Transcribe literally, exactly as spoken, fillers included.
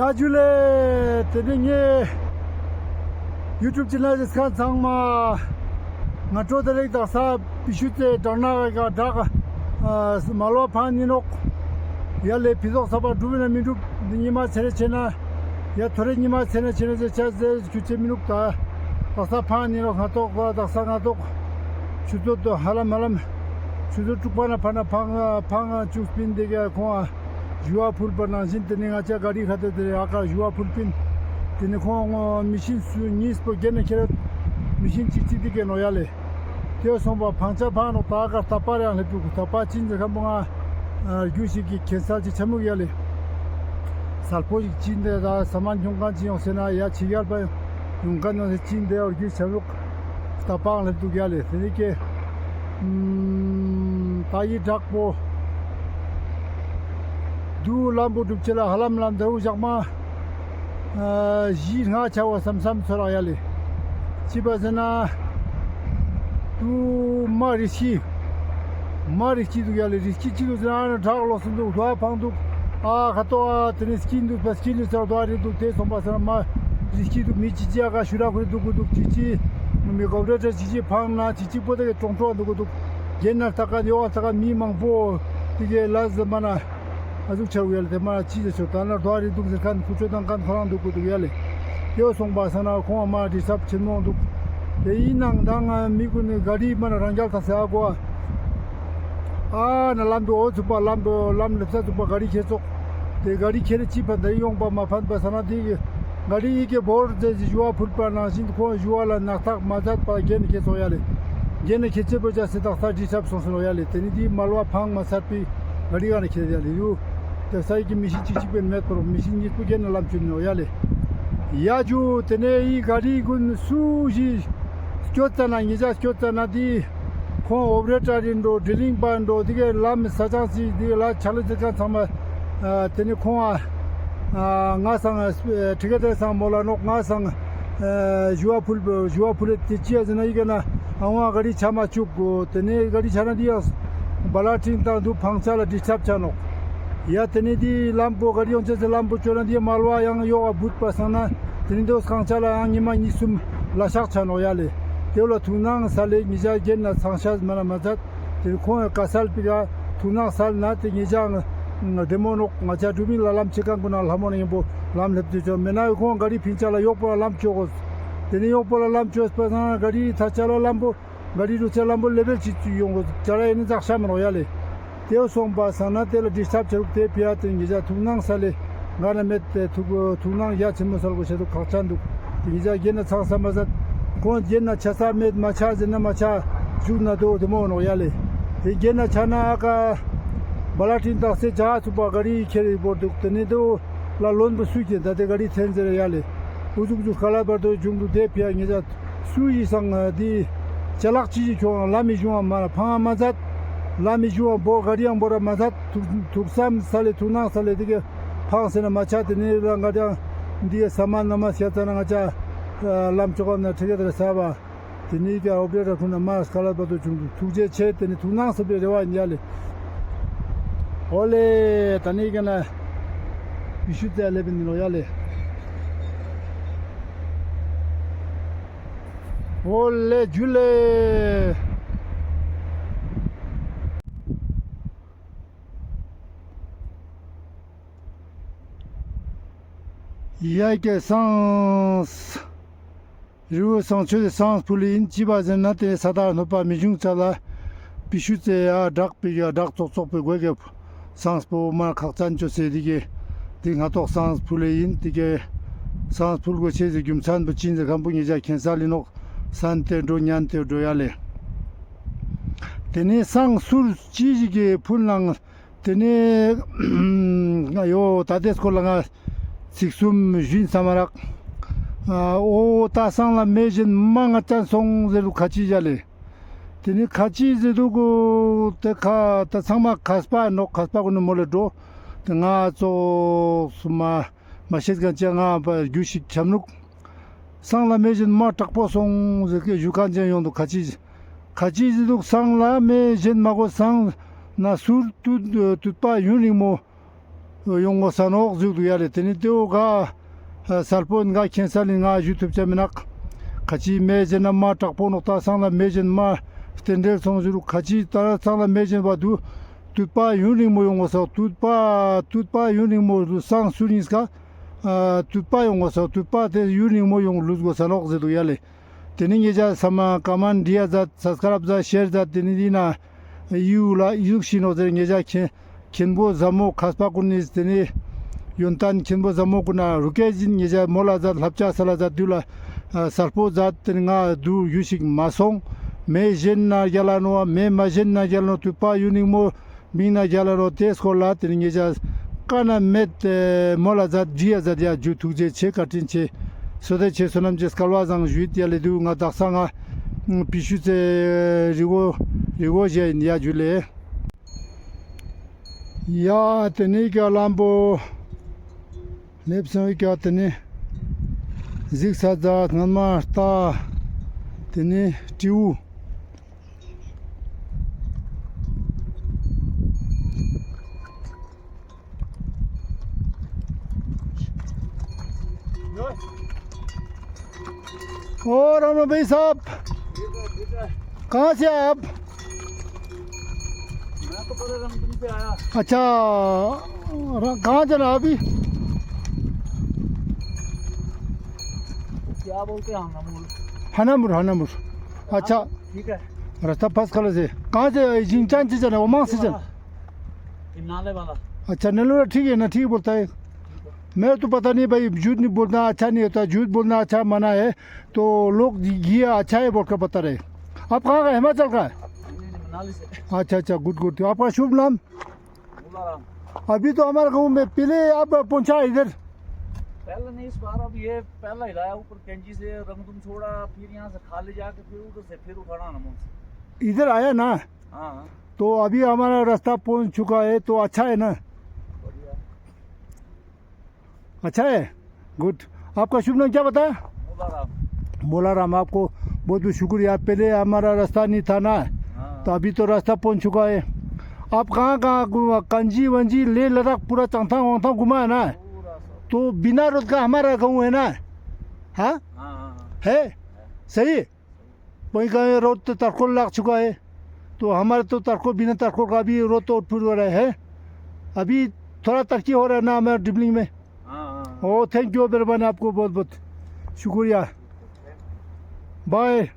ཡ་ཇུ་ལེ། དེ་ནི་ངའི་YouTube channel ལ་གཟིགས་མཁན་ཚང་མ་ང་ཏྲོ་དེ་ལེགས། དག་ས་བི་ཤུ་ཚེ་དྲང་ནག་ག་དྲག་ཨ་མ་ལོ་ཕང་ནི་ནོག། ཡ་ལེ་ཕི་ཟོག་ས་པ་འགྲུབ་ན་མི་འགྲུབ། ཉི་མ་ཚེ་རེ་ཆེ་ན་ཡ་ཐོ་རེ་ཉི་མ་ཚེ་ན་ཆེ་ན་ཟེར་ཆ་ཟེར་ཁྱུ་ཚེ་མི་ནུག། ད་དག་ས་ཕང་ནི་ནོག། ང་ཏོག་དག་ས་ང་ཏོག་ཆུ་ཚོད་དོ་ཧ་ལམ་ཧ་ལམ་ཆུ་ཚོད་དྲུག་པ་ན་ཕ་ན་ཕང་ཕང་ཆུ་སྤིན་དེ་ག་ཁོང་ཨ། ཞུ་བ་ཕུལ་པ་ནང་བཞིན་དེ་ནི་ང་ཅག་ག་རི་ཁ་ཏེ་དེ་ཨ་ཀ་ཞུ་བ་ཕུལ་པིན། དེ་ནི་ཁོང་ངོ་མི་ཤིན་སུ་གཉིས་པོ་གྱེན་ནས་ཁྱེར། མི་ཤིན་གཅིག་གཅིག་དེ་གྱེན་ནོག་ཡ་ལེ། དེ་སོང་པ་ཕང་ཆ་ཕང་ནོག། ད་ཨ་ཀ་ཐག་པ་རེ་ཡང་སླེབས་འདུག། ཐག་པ་ཅིན་ཟེར་ཁམ་པོ་ང་རྒྱུ་ཞིག་གི་ཁེན་སལ་ཅིག་ཆ་མུག་ཡ་ལེ། སལ་པོ་ཞིག་ཅིན་དེ་ད་ས་མན་ཁྱོང་མཁན་ཅིག་ཡོང་ཟེར་ན་ཡ་ཆི་གལ་པ་ཡོང་མཁན་ཡོང་ཟེར་ཅིན་དེ་ཨོ་རྒྱུ་ཆ་མུག། ད་པང་ལ་འདུག་ཡ་ལེ། དེ་ནི་ཀེ་ཨམ་ད་ཡི་དྲག་པོ་དུ་ལམ་བུ་གྲུབ་ཆེ་ལ་ཧ་ལམ་ལམ་དར་བུ་ཞག་མ་ཨ་བཞི་ལྔ་ཆ་བ་སམ་སམ་ཚོར་ཡ་ལེ། ཅི་པ་ཟེར་ན་དུ་མ་རི་སྐྱི་མ་རི་སྐྱི་འདུག་ཡ་ལེ། རི་སྐྱི་ཅིག་འདུག་ཟེར་ན་དྲག་ལོག་སོང་འདུག། དུ་བ་ཕང་འདུག། ཨ་ཁ་ཏོ་ཨ་དེ་ནི་སྐྱི་འདུག་པ་སྐྱི་ལུས་ཚར་དུ་བ་རི་འདུག། དེ་སོང་པ་ཟེར་ན་མ་རི་སྐྱི་འདུག། མི་ཅི་ཅི་ཨ་ཀ་ཤུ་ར་ཁུ་རི་འདུག་གུ་འདུག། ཅི་ཅི་མི་གོ་རེ་ཏྲ་ཅི་ཅི་ཕང་ན་ཅི་ཅི་པོ་དེ་ག་ཀྲོང་ཀྲོང་འདུག་གུ་འདུག། གྱེན་ན་ལྟ་ཀ་ཡོ་ལྟ་ཀ་མི་མང་པོ་དེ་ག་ལ་ཟ་མ་ན་ཨ་ཟུག་ཆ་བུ་ཡ་ལེ། དེ་མ་ཅི་ཟེར་ཆོ་ད་ན་དུ་བ་རི་འདུག་ཟེར་མཁན་ཁུ་ཆོ་དང་མཁན་ཁོ་རང་འདུག་གུ་འདུག་ཡ་ལེ། དེ་སོང་པ་ཟེར་ན་ཁོང་མ་ཌིས་ཊབ་ཆེན་མོ་འདུག། དེ་ཡིན་ནང་དང་མི་གུན་ནི་ག་རི་མ་ན་རང་རྒྱལ་ཐང་ཟེར་ཨ་གོ་ཨ་ན་ལམ་དུ་འོ་ཚུགས་པ་ལམ་དུ་ལམ་ལེབ་ས་ཚུགས་པ་ག་རི་ཁྱེར་ཙོག། དེ་ག་རི་ཁྱེར་ཅི་ཕན་ད་ཡོང་པ་མ་ཕན་པ་ཟེར་ན་དེ་གི་ག་རི་ཡི་གེ་བོར་ཟེར་ཞུ་བ་ཕུལ་པ་ནང་བཞིན་ཁོང་ཞུ་བ་ལ་ནག་ཐག་མ་མཛད་པ་གྱེན་ཁྱེར་ཙོག་ཡ་ལེ། གྱེན་ཁྱེར་ཅེས་པོ་ཅ་སེ་དག་ས་ཌིས་ཊབ་སོང་སེ་ནོག་ཡ་ལེ། དེ་ནི་དེ་མ་ལོ་བ་ཕང་མ་ཚར་པའི་ག་རི་ག་ན་ཁྱེར་ཡ་ལེ་ཡུ། དེ་ས་ཡི་གི་མི་ཤིན་ཅིག་ཅིག་པའི་མེད་པ་རོག། མི་ཤིན་གཉིས་པོ་གྱེན་ན་ལམ་ཆུན་ནོག་ཡ་ལེ། ཡ་ཇུ་དེ་ནས་ཡི་ག་རི་གུན་སུ་ཞིག་སྐྱོད་ཙ་ན་ཉེ་ཞ་སྐྱོད་ཙ་ན་དེ་ཁོང་ཨོ་པ་རེ་ཊར་ཡིན་འགྲོ་ཌི་རིལ་ལིང་པ་ཡིན་འགྲོ་དེ་གའི་ལམ་ས་ཆ་ཞིག་དེ་གའི་ལ་ཆ་ལ་ཅི་ཀ་ཚང་མ་ཨ་དེ་ནི་ཁོང་ཨ་ཨ་ང་སང་ཨ་ཊི་ཀེ་ཊར་སང་མོ་ལ་ནོག། ང་སང་ཨ་ཞུ་བ་ཕུལ་ཞུ་བ་ཕུལ་ཏེ་ཅི་ཡ་ཟེར་ན་ཡི་ག་ན་ཨ་ང་ག་རི་ཆ་མ་བཅུག་གོ། དེ་ནི་ག་རི་ཆ་ན་དེ་ཡང་བ་ལ་ཊིང་དང་དུ་ཕང་ཆ་ལ་ཌིས་ཊབ་ཆ་ནོག། ཡ་དེ་ནི་དེ་ལམ་པོ་ག་རི་ཡོང་ཆ་ཟེར་ལམ་པོ་ཅོ་ན་དེ་མ་ལོ་བ་ཡང་ཡོག་བ་བུད་པ་སང་ན་དེ་ནི་དོ་སྐང་ཆ་ལ་ཡང་ཉི་མ་གཉིས་གསུམ་ལ་ཤག་ཆ་ནོག་ཡ་ལེ། དེ་ལ་ཐུགས་སྣང་ས་ལེ་ཉེ་ཞ་གྱེན་ན་ཚང་ཤ་མ་ན་མ་མཛད། དེ་ཁོང་ཡང་ཀ་སལ་པི་ག་ཐུགས་སྣང་སལ་ན་དེ་ཉེ་ཞ་ང་བདེ་མོ་ནོག། ང་ཅག་འབྲུག་མི་ལ་ལམ་ཆེ་ཁང་གུན་ན་ལྷ་མོ་ན་ཡིན་པོ་ལམ་ལེབ་དུ་ཅོ་མེ་ན་ཁོང་ག་རི་ཕིང་ཆ་ལ་ཡོག་པོ་ལ་ལམ་ཅོ་གོ། དེ་ནི་ཡོག་པོ་ལ་ལམ་ཅོས་པ་སང་ན་ག་རི་ཐ་ཆ་ལ་ལམ་པོ་ག་རི་རུ་ཆ་ལམ་པོ་ལེ་བེལ་ཅིག་ཅིག་ཡོང་གོ། ཅ་ལ་ཡིན་ན་ཛག་ཤ་མ་ནོག་ཡ་ལེ། དེ་སོང་པ་སང་ན་དེ་ལ་ཌིས་ཊབ་ཆ་རུག། དེ་ཕི་ཡ་དེ་ཉེ་ཞ་ཐུགས་སྣང་ས་ལེ་ག་ན་མེད་དེ་ཐུགས་ཐུགས་སྣང་ཡ་ཆེན་མོ་སལ་གོ་ཤ་དུ་ཁག་ཆ་འདུག། དེ་ཉེ་ཞ་གྱེན་ན་ཚང་ས་མ་ཟད་ཁོང་གྱེན་ན་ཆ་ས་མེད་མ་ཆ་ཟེར་ན་མ་ཆ་བཞུགས་ན་དོ་བདེ་མོ་ནོག་ཡ་ལེ། དེ་གྱེན་ན་ཆ་ན་ཨ་ཀ་བ་ལ་ཊིང་དང་སེ་ཅ་ཚུགས་པ་ག་རི་ཁྱེར་རི་བོར་འདུག། དེ་ནི་དོ་ལ་ལོན་པོ་སུ་ཁྱེར་ད་དེ་ག་རི་ཐེན་ཟེར་ཡ་ལེ། ཨུ་ཟུག་ཟུག་ཁ་ལ་བར་དོ་བྱུང་འདུག། དེ་ཕི་ཡ་ཉེ་ཞ་སུ་ཡི་སང་དེ་ཅ་ལག་ཅི་ཞིག་ཁྱོང་ལམ་མི་ཞུང་བ་མ་ལ་ཕང་མ་མཛད། ལམ་མི་ཞུང་བ་བོ་ག་རི་ཡང་བོ་ར་མ་མཛད། ཐུགས་ཐུགས་བསམ་ས་ལེ་ཐུགས་སྣང་ས་ལེ་དེ་ག་ཕང་སེ་ན་མ་ཆ། དེ་ནི་རང་ག་རི་ཡང་འདི་ས་མ་ན་མ་སྐྱ་ཙ་ན་ང་ཅག་ལམ་ཅོ་ག་ན་ཁྲི་ག་དེ་ར་ས་བ། དེ་ནི་ག་ཨོ་པ་རེ་ཊར་ཁུ་ན་མ་སྐ་ལ་བ་དོ་བྱུང་འདུག། ཐུགས་རྗེ་ཆེ། དེ་ནི་ཐུགས་སྣང་ས་པའི་རེ་བ་ཡིན་ཡ་ལེ། ཨོ་ལེ་ད་ནི་ག་ན་བི་ཤུ་ཙེ་ལེ་བིན་ནི་ལོ་ཡ་ལེ། ཨོ་ལེ་ཇུ་ལེ། ཡ་ཀེ་སང་རི་བོ་སང་ཆོས་སི་སང་ཕུ་ལེ་ཡིན། ཅི་བ་ཟེར་ན་དེ་ས་ད་ནོ་པ་མི་ཞུང་ཙ་ལ་བི་ཤུ་ཙེ་ཡ་བྲག་པི་ག་བྲག་ཙོག་ཙོག་པི་གོ་གེ་སང་སྤོ་མ་ཁག་ཙན་ཅོ་སེ་དེ་གེ་དེ་ང་ཏོག་སང་ཕུ་ལེ་ཡིན། དེ་གེ་སང་ཕུལ་གོ་ཆེ་ཟེར་རྒྱུ་མཚན་པོ་ཅིན་ཟེར་ཁམ་པོ་ཉེ་ཞ་ཁེན་ས་ལི་ནོག། སན་ཏེ་འགྲོ་ཉན་ཏེ་འགྲོ་ཡ་ལེ། དེ་ནས་སང་ཟུར་ཅི་ཞིག་གི་ཕུལ་ནང་དེ་ནས་ང་ཡོ་ད་དེ་སྐོར་ལ་ང་ཚིག་གསུམ་ཞུན་ས་མ་རག། ཨོ་ད་སང་ལ་མེ་བཞིན་མ་ང་ཅན་སོང་ཟེར་ལུ་ཁ་ཅི་བཞག་ལེ། དེ་ནི་ཁ་ཅི་ཟེར་དུག་གོ། དེ་ཁ་ད་ཚང་མ་ཁས་པ་ནོག། ཁས་པ་གུན་ནི་མོ་ལེ་འགྲོ། དེ་ང་ཙོགས་སུ་མ་མ་ཤེས་ག་ཅི་ང་བ་རྒྱུ་ཞིག་ཆམ་ནུག། སང་ལ་མེ་བཞིན་མ་དྲག་པོ་སོང་ཟེར་གི་ཞུ་ཁན་ཅན་ཡོང་དུག། ཁ་ཅི་ཁ་ཅི་ཟེར་དུག། སང་ལ་མེ་བཞིན་མ་གོ། སང་ན་ཟུར་དུད་དུད་པ་ཡུན་རིང་མོ་ Yong wasanoak zuk du yale. Teni teo ga, eh, salpo nga khensa lin nga YouTube channel ak. Kachi mejen na ma takpo nokta sang la mejen ma stendel song zuru kachi tara sang la mejen ba du. Tutpa yuning mo yong wasak, tutpa, tutpa yuning mo lu sang suning ska. Ah, tutpa yong wasak, tutpa te yuning mo yong lu wasanoak zuk du yale. Teni ngeja sama kaman dia zat, subscribe zat, share zat, teni dina, iu la, iu sino zat ngeja khe, khenbo zamo kaspa kunis teni, yontan khenbo zamo kuna, ruke jin ngeja mola zat, lapcha sala zat dula, ah, salpo zat, teni nga du yusik masong, me jen na yalano, me ma jen na yalano, tutpa yuning mo, Bina jala ro te skola teni ngeja kana met, eh, mola zat jia zat ya ju thuk je che katin che. Sode che sonam je skalwa zang juit ya le du nga daksa nga, mm, pishu che, eh, rigo, rigo je ya ju le. Ya teni kia lambo. Lep sang kia teni. Zik sa zat ngan ma ta teni tiu. ओ राम राम भाई साहब, कहाँ से आप? मैं तो पता रंगदुम से आया। अच्छा, र-, कहाँ जाना अभी? क्या बोलते हैं हनामुर? हनामुर, हनामुर। अच्छा। ठीक है। रास्ता पास कर से। कहाँ से? जिंगचान से जाना, ओमांग से जाना? ये नाले वाला। अच्छा, नलूरा ठीक है ना, ठीक बोलता है। मेरे तो पता नहीं भाई, झूठ नहीं बोलना अच्छा नहीं होता, झूठ बोलना अच्छा मना है, तो लोग ये अच्छा है बोल के बता रहे। आप कहाँ का, हिमाचल का है? मनाली से। अच्छा, अच्छा, गुड, गुड। आपका शुभ नाम? भोलाराम। अभी तो हमारे गाँव में पहले आप पहुँचा इधर। पहले नहीं, इस बार अब ये पहला ही लाया, ऊपर कैंची से रंगदुम छोड़ा, फिर यहाँ से खाली जाके फिर उधर से फिर उठाना ना मुझसे। इधर आया ना? हाँ, हाँ। तो अभी हमारा रास्ता पहुँच चुका है, तो अच्छा है ना? बढ़िया। अच्छा है, गुड। आपका शुभ नाम क्या बताया? मोलाराम। मोलाराम, आपको बहुत बहुत शुक्रिया। पहले हमारा रास्ता नहीं था ना, हाँ। तो अभी तो रास्ता पहुंच चुका है। आप कहाँ कहाँ घूमा? कंजी वंजी, लेह लद्दाख, पूरा चांगथांग वांगथांग घूमा है ना? पूरा सब। तो बिना रोड का हमारा गाँव है ना? हाँ? हाँ, हाँ, हाँ। है? है। सही? वहीं का ये रोड तो तारकोल लाग चुका है, तो हमारे तो तारकोल, बिना तारकोल का भी रोड तो उठपुर हो रहा है। अभी थोड़ा तरक्की हो रहा है ना हमारे डिबलिंग में। हाँ, हाँ, हाँ। ओ, thank you, मेहरबानी, आपको बहुत बहुत शुक्रिया। बाय।